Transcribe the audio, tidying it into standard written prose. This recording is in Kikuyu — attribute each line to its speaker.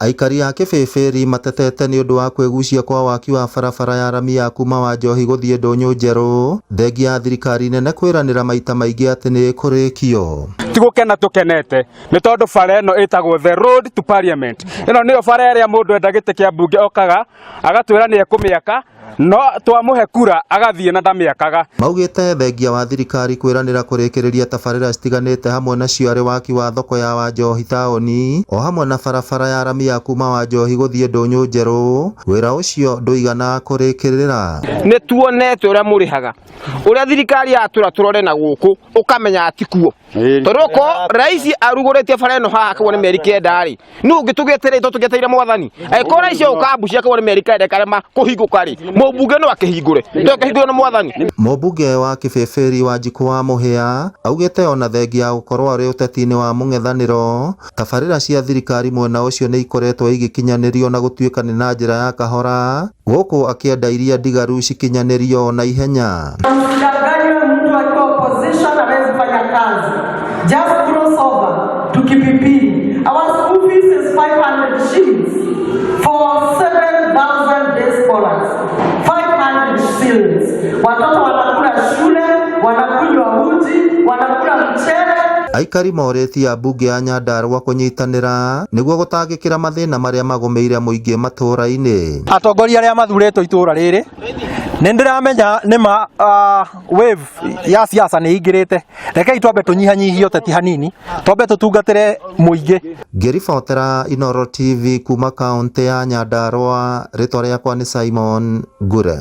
Speaker 1: Aikari a Kĩbĩbĩri matetete nĩ ũndũ wa kwĩgucia kwa waki wa barabara ya rami ya kuma Wanjohi gũthiĩ Ndũnyũ Njerũ, thengia ya thirikari nene kwĩranĩra maita maingĩ atĩ nĩ ĩkũrĩkio.
Speaker 2: Ti gũkena tũkenete nĩ tondũ bara ĩno ĩtagwo the road to parliament. Ĩno nĩyo bara ĩrĩa mũndũ enda gĩtĩ kĩa mbunge okaga agatwĩra nĩ ekũmĩaka, no twamũhe kura agathiĩ na ndamĩakaga.
Speaker 1: Maugĩte thengia wa thirikari kwĩranĩra kũrĩkĩrĩria tabarĩra citiganĩte hamwe nacio arĩ waki wa thoko ya Wanjohi taũni o hamwe na barabara ya rami ya kuma Wanjohi gũthiĩ Ndũnyũ Njerũ, wĩra ũcio ndũigana kũrĩkĩrĩra.
Speaker 3: Nĩ tuonete ũrĩa mũrĩhaga, ũrĩa thirikari yatwĩra tũrore na gũkũ, ũkamenya atikuo. Tondũ okorwo rais arugũrĩtie bara ĩno haha akauga nĩ mĩeri 9 rĩ, nũ ũngĩ tũgĩetereire tũgĩetereire mwathani? Angĩkorwo rais oka mbuci akauga nĩ mĩeri 9 ĩkarema kũhingũka rĩ, mũmbunge no akĩhingũre, to akĩhingũre nĩ mwathani.
Speaker 1: Mũmbunge wa Kĩbĩbĩri Wanjikũ wa Mũhĩa augĩte ona thengia ya gũkorwo arĩ ũteti-inĩ wa mũng'ethanĩro, tabarĩra cia thirikari mwena ũcio nĩ ikoretwo igĩkinyanĩrio na gũtuĩka nĩ na njĩra ya kahora, gũkũ akĩenda iria ndigaru cikinyanĩrio na ihenya.
Speaker 4: Msidanganywe mtu akiwa opposition hawezi fanya kazi. Just cross over to Kipipiri. Our school fees is 500 shillings for 7,000 day scholars. 500 shillings. Watoto wanakula shule, wanakunywa uji, wanakula mchele.
Speaker 1: Aikari morĩtie ambunge a Nyandarua kũnyitanĩra nĩguo gũtangĩkĩra mathĩna marĩa magũmĩire mũingĩ matũũra-inĩ.
Speaker 5: Atongoria arĩa mathurĩtwo itũũra rĩrĩ, nĩ ndĩramenya nĩ ma wave ya siasa nĩ ingĩrĩte. Rekei twambe tũnyihanyihie ũteti hanini, twambe tũtungatĩre mũingĩ.
Speaker 1: Ngĩribotera Inooro TV kuma kaũntĩ ya Nyandarua, rĩtwa rĩakwa nĩ Simon Ngure.